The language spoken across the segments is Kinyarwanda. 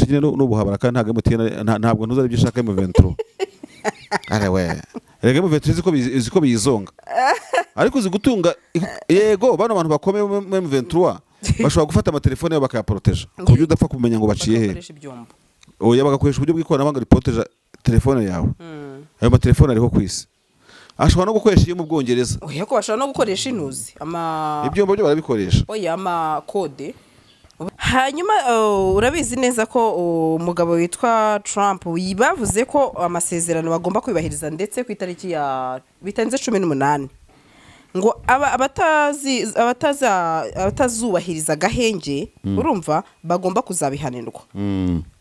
Nyine n'ubuhabara kandi ntabwo MTN ntabwo ntuzi aribyo ishaka M23. Are we, erega M23 izi ko biyizonga, ariko uzi gutunga. Yego, bano bantu bakomeye mu M23 bashobora gufata amatelefone yabo bakayaporoteja ku buryo udapfa kumenya ngo baciye hehe. Bagakoresha ibyombo. Oya, bagakoresha uburyo bw'ikoranabuhanga riporoteja telefone yawe. Ayo matelefone ariho ku isi, ashobora no gukoresha iyo mu Bwongereza. Oya, ko bashobora no gukoresha intuzi ama Ibyombo byo barabikoresha. Oya, amakode. Hanyuma urabizi neza ko umugabo witwa Trump bavuze ko amasezerano bagomba kuyubahiriza, ndetse ku itariki ya bitarenze 18, ngo aba abatazi abatazubahiriza agahenge, urumva, bagomba kuzabihanirwa.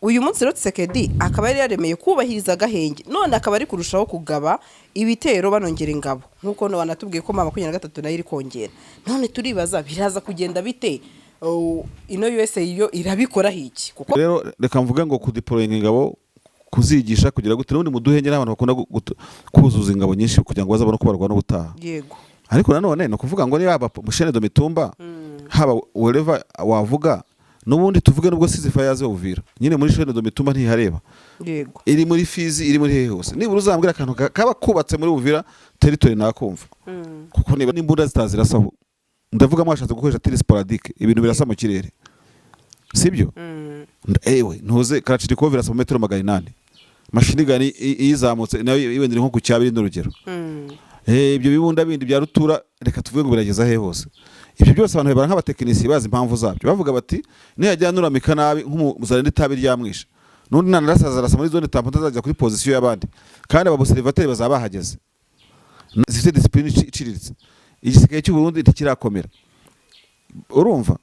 Uyu munsi rero Tshisekedi akaba yari yaremeye kubahiriza agahenge, none akaba ari kurushaho kugaba ibitero, banongera ingabo, nk'uko wanatubwiye ko M23 nayo iri kongera. None turibaza biraza kugenda bite? Oh, ino USA yo irabikoraho iki? Kuko Rero reka mvuge ngo kudeployinga ingabo, kuzigisha, kugira gute, n'ubundi mu duhenge n'abantu bakunda kuzuza ingabo nyinshi kugira ngo bazabone uko barwana ubutaha. Ariko nanone ni ukuvuga ngo niba haba chaîne de Mitumba, haba wherever wavuga, n'ubundi tuvuge nubwo ceasefire yaze Uvira nyine muri chaîne de Mitumba ntihareba. Iri muri Fizi, iri muri hehe hose, nibura uzambwira akantu kaba kubatse muri Uvira territory nakumva, kuko niba n'imbunda zitazirasaho, ndavuga mwashatse gukoresha tir sporadique, ibintu birasa mu kirere, sibyo? Ewe, ntuze Kalachnikov irasa mu metero 800, machine gun iyizamutse nayo iwenda iri nko ku cyabiri n'urugero. Ibyo bibunda bindi bya rutura, reka tuvuge ngo birageza he hose. Ibyo byose abantu babara nk'abatekinisiye bazi impamvu zabyo, bavuga bati nihajya nuramika nabi nk'umuzanira itabi ryamwishe, n'undi nanarasa azarasa muri zone tampon, atazajya kuri position y'abandi, kandi aba observateurs bazaba bahageze zifite discipline iciriritse. Igisirikare cy'u Burundi ntikirakomera, urumva?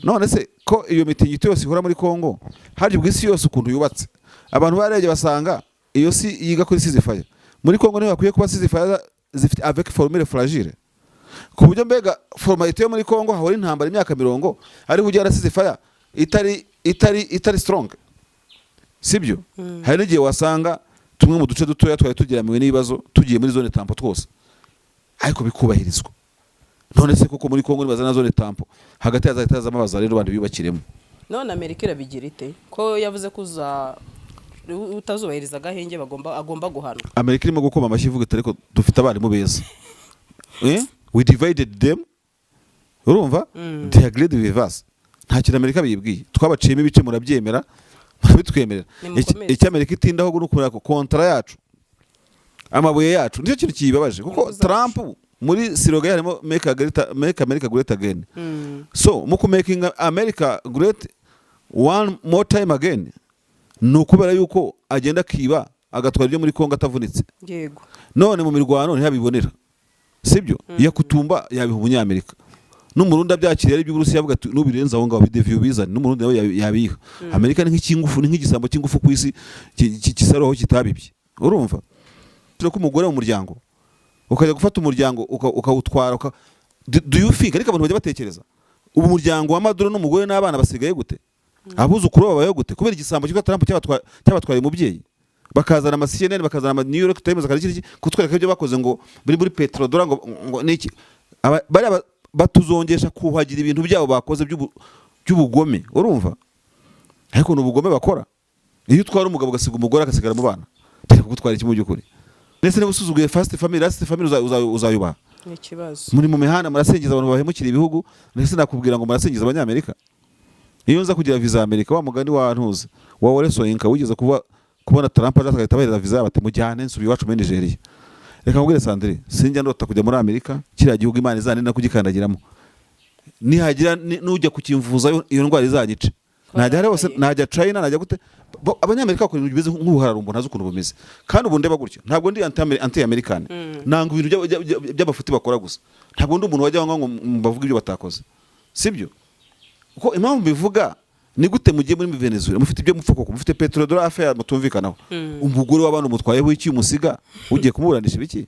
None se ko iyo mitingito yose ihora muri Kongo, harya ubwo isi yose ukuntu yubatse, abantu barebye basanga iyo si yiga kuri ceasefire muri Kongo, niho hakwiye kuba ceasefire zifite avec formule fragile, ku buryo mbega formalité yo muri Kongo hahora intambara imyaka mirongo, ariho ujya ceasefire itari strong, sibyo? Hari n'igihe wasanga tumwe mu duce dutoya twari tugeramiwe n'ibibazo tugiye muri zone tampon twose, ariko bikubahirizwa. None se koko muri Kongo nibaza na zone tampon, hagati hazahita hazamo abazarero bandi biyubakiremo. None Amerika irabigira ite, ko yavuze ko uza utazubahiriza agahenge agomba guhanwa? Amerika irimo gukoma amashyi ivuga iti ariko dufite abarimu beza. We divided them, urumva? They agreed with us. Nta kintu Amerika biyibwiye, twabaciyemo ibice, murabyemera, murabitwemerera. Nimukomeze. Icyo Amerika itindaho ni ukureba ko contrat yacu, amabuye yacu, nicyo kintu kiyibabaje, kuko Inyungu zacu. Trump muri slogan harimo "Make America great again". So mu kumakinga America great one more time again ni ukubera yuko agenda akiba, agatwara ibyo muri Kongo atavunitse. None mu mirwano ntiyabibonera, sibyo? Iyo kutumba yabiha Umunyamerika n'Umurundi abyakiriye, ari iby'Uburusiya, avuga ati nubirenze aho ngaho bideviye ubizane, n'Umurundi nawe yabiha. Amerika ni nk'ikingufu, ni nk'igisambo cy'ingufu ku isi kisaroho kitabibye, urumva? Turi ko umugore mu muryango, ukajya gufata umuryango ukawutwara do you think, ariko abantu bajya batekereza, ubu umuryango wa Maduro n'umugore n'abana basigaye gute? Abuzukuru babayeho gute kubera igisambo cyitwa Trump cyabatwaye umubyeyi? Bakazana ama CNN, bakazana ama New York Times, bakazana iki kutwereka ibyo bakoze, ngo biri muri petrodollar, ngo niki. Bariya batuzongesha kuhagira ibintu byabo bakoze by'ubugome, urumva? Ariko ni ubugome bakora. Iyo utwara umugabo ugasiga umugore agasigara mu bana, tari kugutwara iki mu by'ukuri? Ndetse niba usuzuguye first family, last family uzayubaha? Ni ikibazo. Muri mu mihanda murasingiza abantu bahemukira ibihugu, ndetse nakubwira ngo murasingiza Abanyamerika. Iyo nza kugira visa ya Amerika, wa mugani wa ntuzi wa Wole Soyinka wigeze kuba kubona Trump aje agahita abahereza visa, bati mujyane, nsubiye iwacu muri Nigeria. Reka nkubwire Sandrine, sinjya ndota kujya muri Amerika. Kiriya gihugu Imana izaninde kugikandagiramo, nihagira nujya kukimvuza iyo ndwara izanyice. Najya hariya hose, najya China, najya gute. Abanyamerika bakora ibintu bimeze nk'ubuhararumbo, ntazi ukuntu bumeze. Kandi ubu ndeba gutya, ntabwo ndi anti American, nanga ibintu by'amafuti bakora gusa. Ntabwo ndi umuntu wajya ngo bavuge ibyo batakoze, sibyo? Kuko impamvu mbivuga ni gute mugiye muri Venezuela mufite ibyo mupfa koko, mufite petrodollar affaire mutumvikanaho, umugore w'abantu mutwayeho iki, umusiga ugiye kumuburanisha ibiki?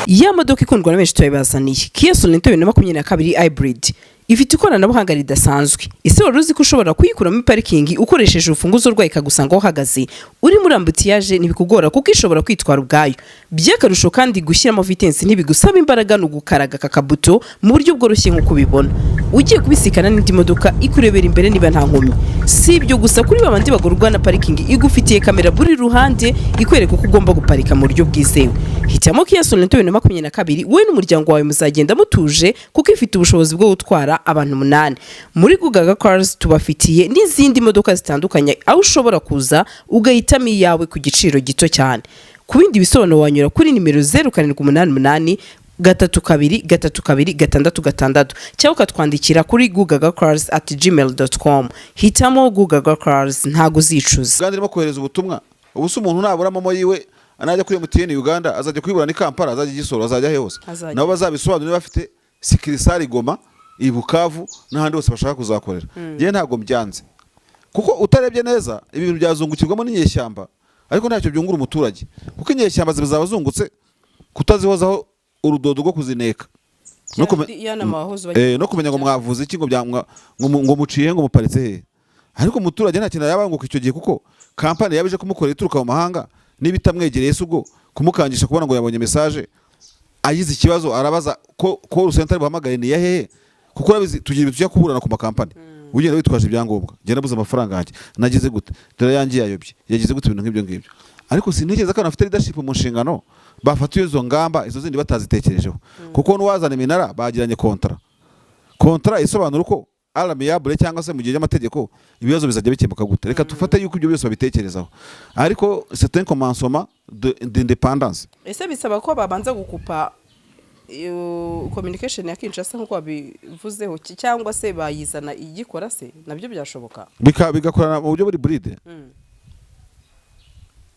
Ya modoka ikundwa na benshi turayibazaniye, Kia Sorento 2022 hybrid. Ifite ikoranabuhanga ridasanzwe. Ese wari uzi ko ushobora kuyikura muri parikingi ukoresheje urufunguzo rwayo, ikagusanga aho uhagaze? Uri muri embouteillage ntibikugora kuko ishobora kwitwara ubwayo. By'akarusho kandi, gushyiramo vitesse ntibigusaba imbaraga, ni ugukaraga aka kabuto mu buryo bworoshye. Nk'uko ubibona, ugiye kubisikana n'indi modoka, ikurebera imbere niba nta nkomyi. Si ibyo gusa, kuri babandi bagorwa na parikingi, igufitiye kamera buri ruhande ikwereka uko ugomba guparika mu buryo bwizewe. Hitamo Kia Sorento 2022, wowe n'umuryango wawe muzagenda mutuje kuko ifite ubushobozi bwo gutwara abantu umunani. Muri Gugaga Cars tubafitiye n'izindi modoka zitandukanye, aho ushobora kuza ugahitamo iyawe ku giciro gito cyane. Ku bindi bisobanuro wanyura kuri nimero 0788323266 cyangwa ukatwandikira kuri gugagacars@gmail.com. Hitamo Gugaga Cars, ntago uzicuza. Uganda irimo kohereza ubutumwa. Ubu se umuntu nabura MoMo yiwe, najya kuri MTN Uganda azajya kuyibura? Ni Kampala, azajya i Gisoro, azajya he hose? Azajya. Nabo bazabisobanura niba bafite succursale i Goma, i Bukavu n'ahandi hose bashaka kuzakorera. Njyewe ntabwo mbyanze, kuko utarebye neza ibi bintu byazungukirwamo n'inyeshyamba, ariko ntacyo byungura umuturage, kuko inyeshyamba zaba zungutse kutazihozaho urudodo rwo kuzineka no kumenya ngo mwavuze iki, ngo ngo muciye, ngo muparitse hehe. Ariko umuturage nta kintu yaba yunguka icyo gihe, kuko kampani yaba ije kumukorera ituruka mu mahanga, niba itamwegereye se, ubwo kumukangisha kubona ngo yabonye message, agize ikibazo arabaza ko call center buhamagaye ni iya hehe? Kuko urabizi, tugira ibintu tujya kuburana ku makampani, ugenda witwaje ibyangombwa: ngenda nabuze amafaranga yanjye, nagize gute, dore yanjye yayobye, yagize gute, ibintu nk'ibyo ngibyo. Ariko sintekereza ko abantu bafite leadership mu nshingano bafata izo ngamba, izo zindi batazitekerejeho, kuko n'uwazana iminara bagiranye contrat isobanura uko à l'amiable cyangwa se mu gihe cy'amategeko ibibazo bizajya bikemuka gute. Reka dufate yuko ibyo byose babitekerezaho, ariko c'est un commencement d'indépendance. Ese bisaba ko babanza gukupa communication ya Kinshasa nk'uko babivuzeho, cyangwa se bayizana igikora se nabyo byashoboka? Bigakorana mu buryo buri hybride.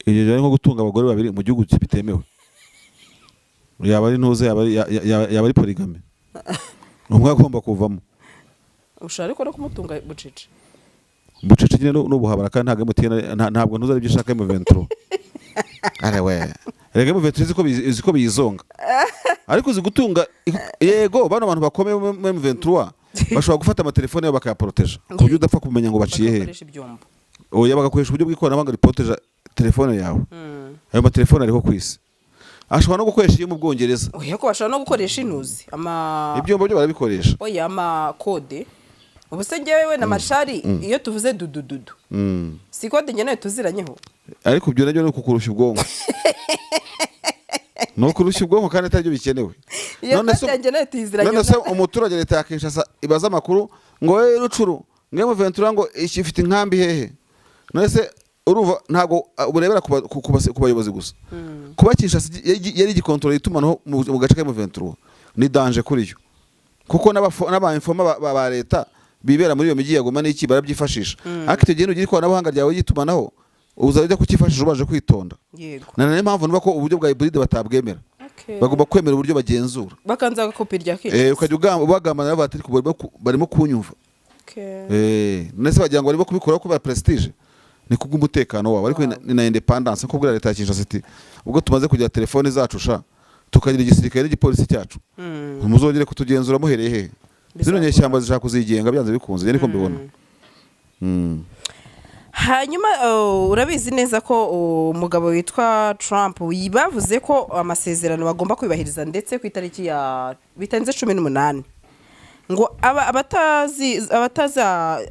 Ibyo ari nko gutunga abagore babiri mu gihugu bitemewe, yaba ari ntuze, yaba ari polygamie, umwe agomba kuvamo. Ushobora ariko no kumutunga bucece. Bucece nyine n'ubuhabara, kandi ntabwo MTN ntabwo ntuzi aribyo ishaka M23. Are we, erega M23 izi ko biyizonga, ariko uzi gutunga, yego, bano bantu bakomeye mu M23 bashobora gufata amatelefone yabo bakayaporoteja ku buryo udapfa kumenya ngo baciye hehe. Bagakoresha ibyombo. Oya, bagakoresha uburyo bw'ikoranabuhanga riporoteja telefone yawe. Ayo matelefone ariho ku isi, ashobora no gukoresha iyo mu Bwongereza. Oya, ko bashobora no gukoresha intuzi ama Ibyombo byo barabikoresha. Oya, amakode. Ubu se njyewe na Mashari iyo tuvuze dudududu, si kode njye nawe tuziranyeho? Ariko ibyo nabyo ni ukurushya ubwonko, ni ukurushya ubwonko kandi atari byo bikenewe. Iyo None se kode yanjye nawe tuyiziranyeho. None se umuturage leta ya Kinshasa ibaza amakuru ngo we Rucuru mwe M23 ngo iki ifite inkambi hehe? None se urumva ntabwo uburebera ku bayobozi gusa? Kuba Kinshasa yari igikontorora itumanaho mu gace ka M23 ni danger kuri yo, kuko n'aba informer ba leta bibera muri iyo mijyi ya Goma n'iki barabyifashisha. Ariko icyo gihe nugira ikoranabuhanga ryawe ry'itumanaho, uzajya ujya kucyifashisha ubanje kwitonda. Na niyo mpamvu numva ko uburyo bwa hybride batabwemera. Bagomba kwemera uburyo bagenzura. Bakanza agakopi rya Eh, ukajya ubagambana bavuga ati: "Ariko barimo kunyumva." None se bagira ngo barimo kubikora kubera prestige? Ni kubw'umutekano wabo, ariko ni na indépendance, ko kubwira leta ya Kinshasa iti: "Ubwo tumaze kugira telefone zacu sha, tukagira igisirikare n'igipolisi cyacu, muzongere kutugenzura muhereye hehe?" Zino Bizagora. nyeshyamba zishaka kuzigenga byanze bikunze, njye niko mbibona. Hanyuma urabizi neza ko umugabo witwa Trump bavuze ko amasezerano bagomba kubahiriza, ndetse ku itariki ya bitarenze 18, ngo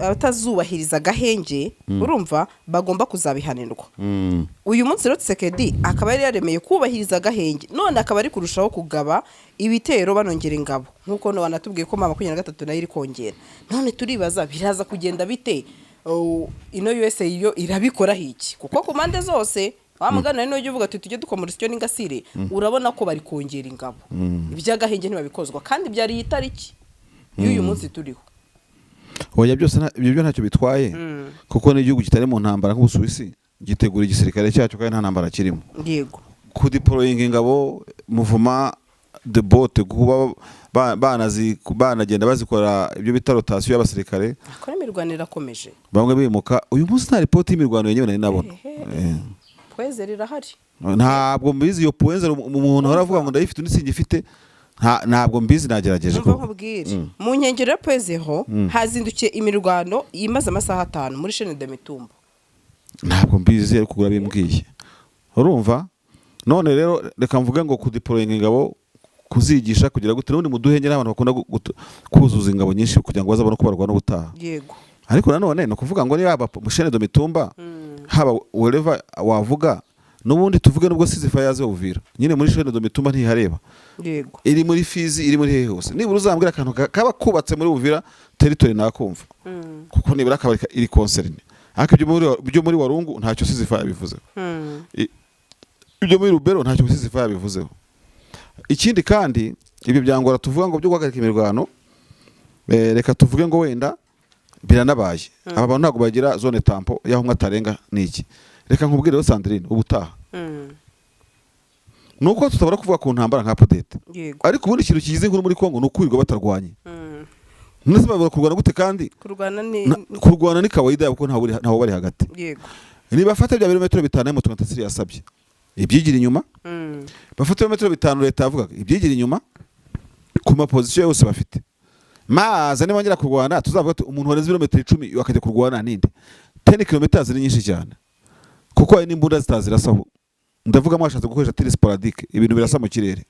abatazubahiriza agahenge, urumva, bagomba kuzabihanirwa. Uyu munsi rero Tshisekedi akaba yari yaremeye kubahiriza agahenge, none akaba ari kurushaho kugaba ibitero, banongera ingabo, nk'uko wanatubwiye ko M23 nayo iri kongera. None turibaza biraza kugenda bite? Oh, ino USA yo irabikoraho iki? Kuko ku mpande zose, wa mugani nawe ujya uvuga ati tujye dukomora isyo n'ingasire, urabona ko bari kongera ingabo, iby'agahenge ntibabikozwa, kandi byari iyi tariki y'uyu munsi turiho. Oya, byose ibyo byo ntacyo bitwaye, kuko n'igihugu kitari mu ntambara nk'Ubusuwisi gitegura igisirikare cyacyo kandi nta ntambara kirimo. Kudeployinga ingabo, mouvement de bote, kuba banagenda bazikora ibyo bita rotation y'abasirikare. Akora imirwano irakomeje. Bamwe bimuka. Uyu munsi nta ripoti y'imirwano yenyewe nari nabona. Point zéro irahari. Ntabwo mbizi iyo point zéro. Umuntu ahora avuga ngo ndayifite, undi singifite. Ntabwo mbizi, nagerageje. Umva nkubwire, mu nkengero ya Point Zéro hazindukiye imirwano imaze amasaha 5 muri chaîne de Mitumba. Ntabwo mbizi, ariko urabimbwiye, urumva. None rero reka mvuge ngo kudeployinga ingabo, kuzigisha, kugira gute, n'ubundi muduhenge n'abantu bakunda kuzuza ingabo nyinshi kugira ngo bazabone uko barwana ubutaha. Ariko nanone ni ukuvuga ngo niba haba chaîne de Mitumba, haba wherever wavuga, n'ubundi tuvuge nubwo ceasefire yaze Uvira nyine muri chaîne de Mitumba ntihareba. Iri muri Fizi, iri muri hehe hose, nibura uzambwira akantu kaba kubatse muri Uvira territory nakumva, kuko nibura akaba iri concernée. Ariko ibyo muri Warungu ntacyo ceasefire bivuzeho. Ibyo muri Rubero ntacyo ceasefire bivuzeho. Ikindi kandi, ibyo byangora tuvuga ngo byo guhagarika imirwano, reka tuvuge ngo wenda biranabaye, aba bantu ntabwo bagira zone tampon y'aho umwe atarenga. Niki? Reka nkubwire rero, Sandrine, ubutaha nuko tutabura kuvuga ku ntambara nka update. Ariko ubundi ikintu kigize inkuru muri Kongo ni ukwirirwa batarwanye. None se babura kurwana gute kandi? Kurwana ni Kurwana ni kawaida yabo, kuko ntawe bari hagati. Nibafate bya birometero 5 M23 yasabye, ibyigira inyuma. Bafate ibirometero 5 leta yavugaga, ibyigira inyuma ku ma position yose bafite. Maze nibongera kurwana tuzavuga ati umuntu warenze ibirometero 10 akajya kurwana ninde? 10 kilometers ni nyinshi cyane, kuko hari n'imbunda zitazirasaho. Ndavuga mwashatse gukoresha tir sporadique, ibintu birasa mu kirere,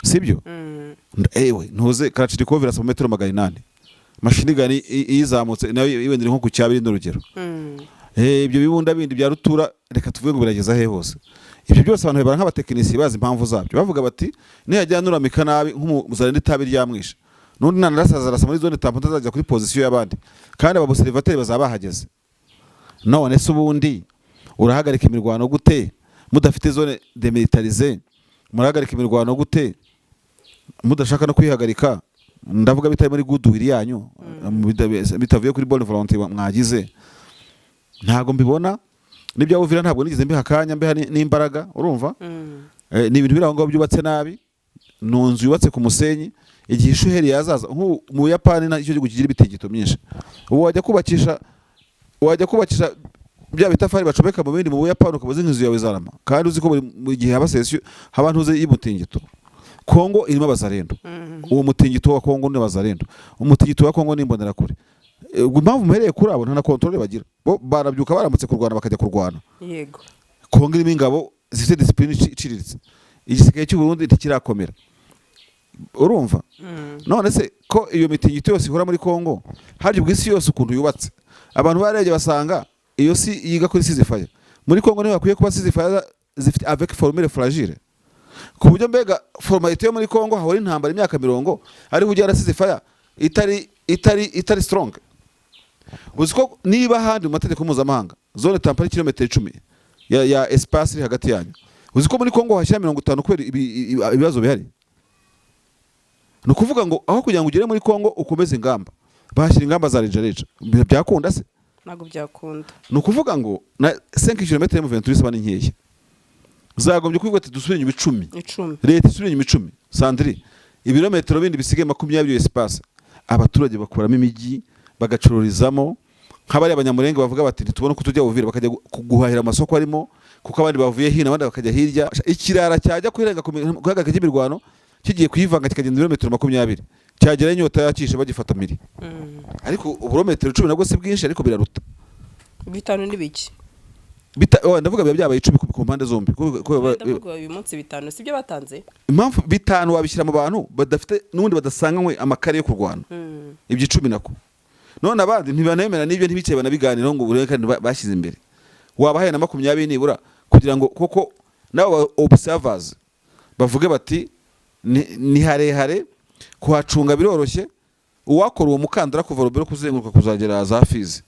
sibyo? Ewe ntuze Kalachnikov irasa mu metero 800, machine gun iyizamutse nayo iwenda iri nko ku cyabiri n'urugero. Ibyo bibunda bindi bya rutura, reka tuvuge ngo birageza he hose. Ibyo byose abantu babara nk'abatekinisiye bazi impamvu zabyo, bavuga bati niyajya nuramika nabi nk'umuzarenda itabi ryamwishe, n'undi nanarasaza arasa muri zone tampon, atazajya kuri position y'abandi, kandi aba observateurs bazaba bahageze. None se ubundi urahagarika imirwano gute mudafite zone démilitarisée? Murahagarika imirwano gute mudashaka no kwihagarika? Ndavuga bitari muri goodwill yanyu, bitavuye kuri bonne volonté mwagize. Ntabwo mbibona n'ibya Uvira, ntabwo nigeze mbiha akanya, mbiha n'imbaraga, urumva. Ni ibintu biri aho ngaho byubatse nabi, ni inzu yubatse ku musenyi. Igihe ishuheri yazaza, nk'ubu mu Buyapani nicyo gihugu kigira imitingito myinshi, ubu wajya kubakisha bya bitafari bacomeka mu bindi mu Buyapani, ukaba uzi nk'inzu yawe izarama, kandi uzi ko buri mu gihe haba session, haba ntuze y'umutingito. Kongo irimo abazarendo. Uwo mutingito wa Kongo ni abazarendo, umutingito wa Kongo ni imbonerakure. Ubwo impamvu muhereye kuri abo, nta na contrôle bagira, bo barabyuka baramutse kurwana bakajya kurwana. Kongo irimo ingabo zifite discipline iciriritse. Igisirikare cy'u Burundi ntikirakomera, urumva. None se ko iyo mitingito yose ihora muri Kongo, harya ubwo isi yose ukuntu yubatse, abantu barebye basanga iyo si yiga kuri ceasefire muri Kongo niho hakwiye kuba ceasefire zifite avec formule fragile, ku buryo mbega formalité yo muri Kongo hahora intambara imyaka 40, ariho ujyana ceasefire itari strong? Uzi ko niba ahandi mu mategeko mpuzamahanga zone tampon ari kilometero 10 ya espace iri hagati yanyu, uzi ko muri Kongo hashyira 50 kubera ibibazo bihari? Ni ukuvuga ngo aho kugira ngo ugere muri Kongo ukomeze ingamba, bahashyira ingamba za rejareja. Byakunda se? Ntabwo byakunda. Ni ukuvuga ngo na 5 km M23 isaba ni nkeya, zagombye kuvuga ati dusubire inyuma 10. 10. Leta isubire inyuma 10, Sandri, ibirometero bindi bisigaye 20 espace, abaturage bakuramo imijyi bagacururizamo, nk'abari abanyamurenge bavuga bati ntitubone uko tujya Uvira, bakajya guhahira amasoko arimo, kuko abandi bavuye hino, abandi bakajya hirya. Ikirara cyajya kurenga ku guhagarika cy'imirwano kigiye kuyivanga, kikagenda ibirometero 20, cyagera inyota yakishe, bagifata miri. Ariko uburometero 10 nabwo si bwinshi, ariko biraruta. 5 ni biki? Oh, ndavuga biba byabaye 10 ku mpande zombi. Ndavuga uyu munsi 5 sibyo batanze? Impamvu 5 wabishyira mu bantu badafite n'ubundi badasanganywe amakare yo kurwana, ibyo 10 nako. None abandi ntibanemera n'ibyo, ntibicaye banabiganiraho ngo urebe, kandi bashyize imbere wabahaye na 20 nibura, kugira ngo koko nabo ba observers bavuge bati ni harehare kuhacunga biroroshye. Uwakora uwo mukandara kuva Rubero kuzenguruka kuzagera za Fizi,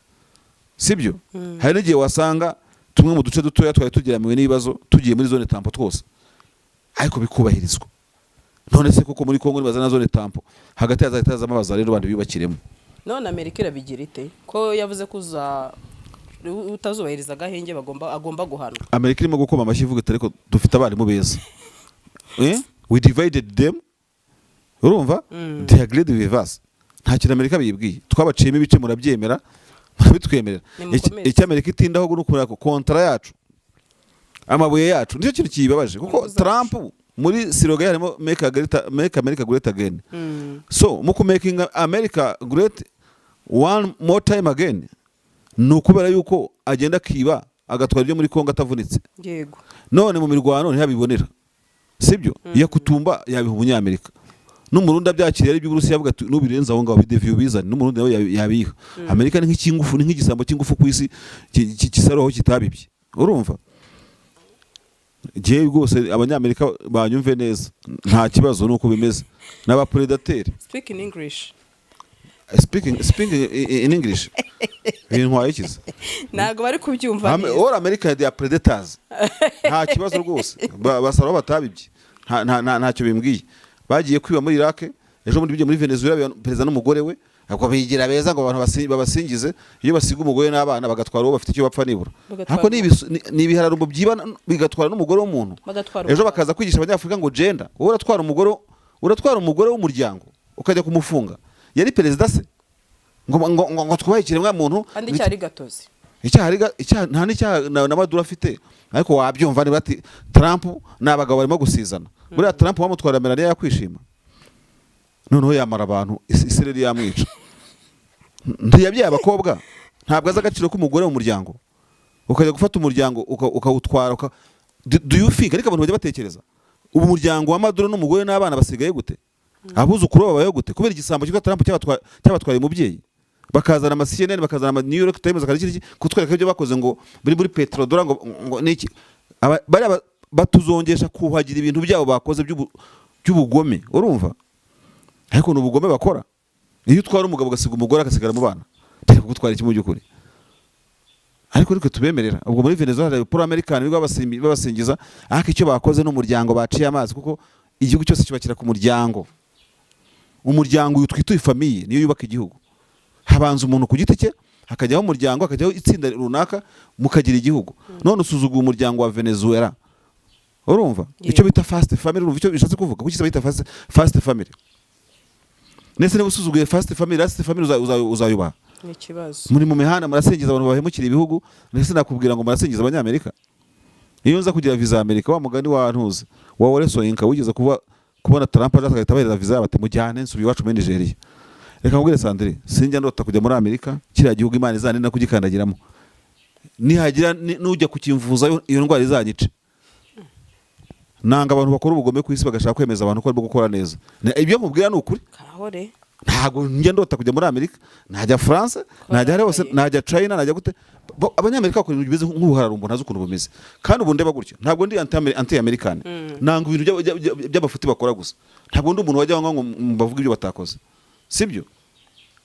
sibyo? Hari n'igihe wasanga tumwe mu duce dutoya twari tugeramiwe n'ibibazo tugiye muri zone tampon twose, ariko bikubahirizwa. None se kuko muri Kongo nibaza na zone tampon, hagati hazahita hazamo abazarero bandi biyubakiremo. None Amerika irabigira ite ko yavuze ko uza utazubahiriza agahenge bagomba agomba guhanwa? Amerika irimo gukoma amashyi ivuga iti ariko dufite abarimu beza. We divided them, urumva? They agreed with us. Nta kintu Amerika biyibwiye, twabaciyemo ibice murabyemera, murabitwemerera. Nimukomeze. Icyo Amerika itindaho ni ukureba ko contrat yacu, amabuye yacu, nicyo kintu kiyibabaje kuko Inyungu zacu. Trump Muri slogan harimo "Make America Great Again". So mu kumaking America great one more time again, ni ukubera yuko agenda akiba, agatwara ibyo muri Kongo atavunitse. None mu mirwano ntiyabibonera, sibyo? Yakutumba yabiha Umunyamerika n'Umurundi abyakiriye, ari iby'Uburusiya, yavuga ati nubirenze aho ngaho bideviye ubizane, n'Umurundi nawe yabiha. Amerika ni nk'ikingufu, ni nk'igisambo cy'ingufu ku isi kisaroho kitabibye. Urumva, jewe rwose Abanyamerika banyumve neza, nta kibazo, nuko bimeze n'abaprédateurs. Speak in English. Speaking in English bintwaye ikiza? Ntabwo bari kubyumva neza. All America, they are predators, nta kibazo rwose. Basara aho batabibye. Ntacyo bimbwiye. Bagiye kwiba muri Iraq, ejo bundi bigiye muri Venezuela, perezida n'umugore we, ubwo bigira beza ngo abantu babasingize. Iyo basiga umugore n'abana bagatwara uwo bafite icyo bapfa nibura. Bagatwara. Ariko ni ibihararumbo byiba bigatwara n'umugore w'umuntu. Bagatwara Ejo umugabo. bakaza kwigisha Abanyafurika ngo gender. Wowe uratwara umugore w'umuryango ukajya kumufunga, yari perezida se, ngo twubahe ikiremwa muntu? Kandi cyari gatozi. Icyaha icyaha nta n'icyaha na Maduro afite, ariko wabyumva niba ati Trump ni abagabo barimo gusizana. Buriya Trump bamutwara Melania yakwishima, noneho yamara abantu isereri yamwica. Ntiyabyaye abakobwa? Ntabwo azi agaciro k'umugore mu muryango? Ukajya gufata umuryango ukawutwara do you think, ariko abantu bajya batekereza, ubu umuryango wa Maduro n'umugore n'abana basigaye gute? Abuzukuru babayeho gute kubera igisambo cyitwa Trump cyabatwaye umubyeyi? Bakazana ama CNN, bakazana ama New York Times, bakazana iki kutwereka ibyo bakoze, ngo biri muri petrodollar, ngo niki. Bariya batuzongesha kuhagira ibintu byabo bakoze by'ubugome. Urumva, ariko ni ubugome bakora. Iyo utwara umugabo ugasiga umugore agasigara mu bana, byari kugutwara iki mu by'ukuri? Ariko tubemerera. Ubwo muri Venezuela hari pro American birirwa babasingiza, ariko icyo bakoze n'umuryango baciye amazi, kuko igihugu cyose cyubakira ku muryango. Umuryango uyu twita famille niyo yubaka igihugu. Habanza umuntu ku giti cye, hakajyaho umuryango, hakajyaho itsinda runaka, mukagira igihugu. None usuzuguye umuryango wa Venezuela. Urumva icyo bita first family? Urumva icyo bishatse kuvuga? Kuki se bita first family? Nese niba usuzuguye first family, last family uzayubaha? Ni ikibazo. Muri mu mihanda murasingiza abantu bahemukira ibihugu. Ndetse nakubwira ngo murasingiza Abanyamerika. Iyo nza kugira visa ya Amerika, wa mugani wa ntuzi wa Wole Soyinka wigeze kuba kubona Trump aje agahita abahereza visa yabo, ati mujyane, nsubiye iwacu muri Nigeria. Reka nkubwire Sandrine, sinjya ndota kujya muri Amerika. Kiriya gihugu Imana izaninde kugikandagiramo. Nihagira nujya kukimvuza iyo ndwara izanyice. Nanga abantu bakora ubugome ku isi bagashaka kwemeza abantu ko barimo gukora neza. Ibyo nkubwira ni ukuri. Kahore. Ntabwo njya ndota kujya muri Amerika. Najya France, najya hariya hose, najya China, najya gute. Abanyamerika bakora ibintu bimeze nk'ubuhararumbo, ntazi ukuntu bumeze. Kandi ubu ndeba gutya, ntabwo ndi anti American. Nanga ibintu by'amafuti bakora gusa. Ntabwo ndi umuntu wajya ngo bavuge ibyo batakoze, sibyo?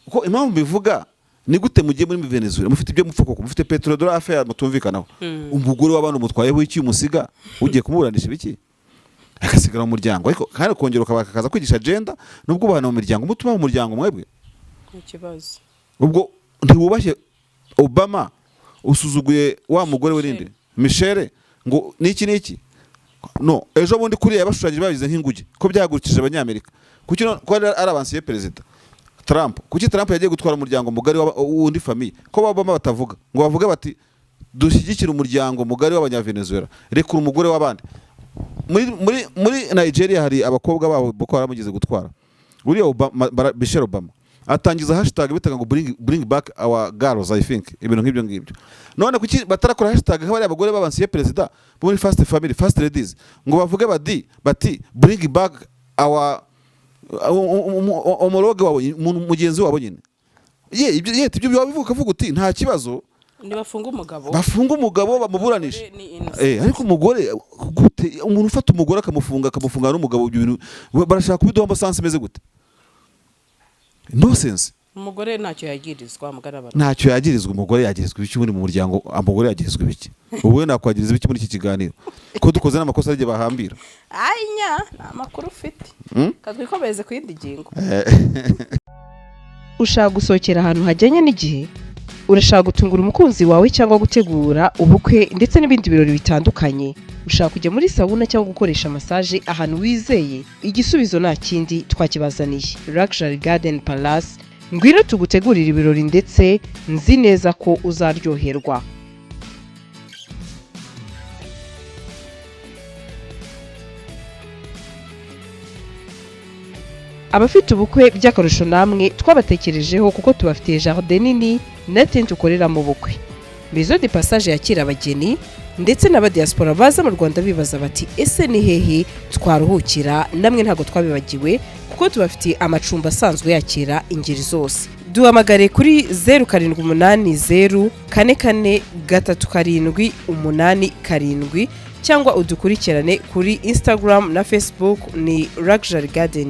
Kuko impamvu mbivuga ni gute mugiye muri Venezuela mufite ibyo mupfa koko, mufite petrodollar affaire mutumvikanaho, umugore w'abantu mutwayeho iki? Umusiga ugiye kumuburanisha ibiki, agasigara mu muryango? Ariko kandi ukongera ukaba akaza kwigisha gender n'ubwubahane mu miryango, mutubaha umuryango mwebwe. Ni ikibazo. Ubwo ntiwubashye Obama, usuzuguye wa mugore we ninde, Michelle, ngo niki niki. No ejo bundi kuriya yabashushanyije babigize nk'inguge, ko byahagurukije Abanyamerika. Kuki ko ari abancien perezida Trump, kuki Trump yagiye gutwara umuryango mugari w'undi famille, ko ba Obama batavuga ngo bavuge bati dushyigikire umuryango mugari w'Abanyavenezuela, rekura umugore w'abandi? Muri Nigeria hari abakobwa babo Boko Haram igeze gutwara. Uriya Obama, Michelle Obama atangiza hashtag bitaga ngo bring back our girls, I think ibintu nk'ibyo ngibyo. None kuki batarakora hashtag nk'abariya abagore b'abancien perezida bo muri first family, first ladies, ngo bavuge bati bring back our homologue wabo, umuntu mugenzi wabo nyine? Ye ibyo ye ibyo bivuga ukavuga uti nta kibazo. Nibafunga umugabo. Bafunga umugabo, bamuburanishe. Umugore ni innocent. Ariko umugore gute? Umuntu ufata umugore akamufunga, akamufunga n'umugabo, ibyo bintu barashaka kubiduha sense imeze gute? No sense. Umugore ntacyo yagirizwa, mugarabara. Ntacyo yagirizwa. Umugore yagirizwa ibiki ubundi mu muryango? Umugore yagirizwa ibiki? Ubu nakwagiriza ibiki muri iki kiganiro, ko dukoze n'amakosa ari bahambira? Ayinya, nta makuru ufite. Katwikomereze ku yindi ngingo. Ushaka gusohokera ahantu hajyanye n'igihe? Urashaka gutungura umukunzi wawe cyangwa gutegura ubukwe ndetse n'ibindi birori bitandukanye? Ushaka kujya muri sauna cyangwa gukoresha massage ahantu wizeye? Igisubizo nta kindi, twakibazaniye, Luxury Garden Palace. Ngwino tugutegurire ibirori, ndetse nzi neza ko uzaryoherwa. Abafite ubukwe by'akarusho, namwe twabatekerejeho kuko tubafitiye jardin nini na tente ukoreramo ubukwe. Maison de Passage yakira abageni ndetse n'abadiaspora baza mu Rwanda bibaza bati: "Ese ni hehe twaruhukira?" Namwe ntabwo twabibagiwe kuko tubafitiye amacumbi asanzwe yakira ingeri zose. Duhamagare kuri 0780443787 cyangwa udukurikirane kuri Instagram na Facebook ni Luxury Garden.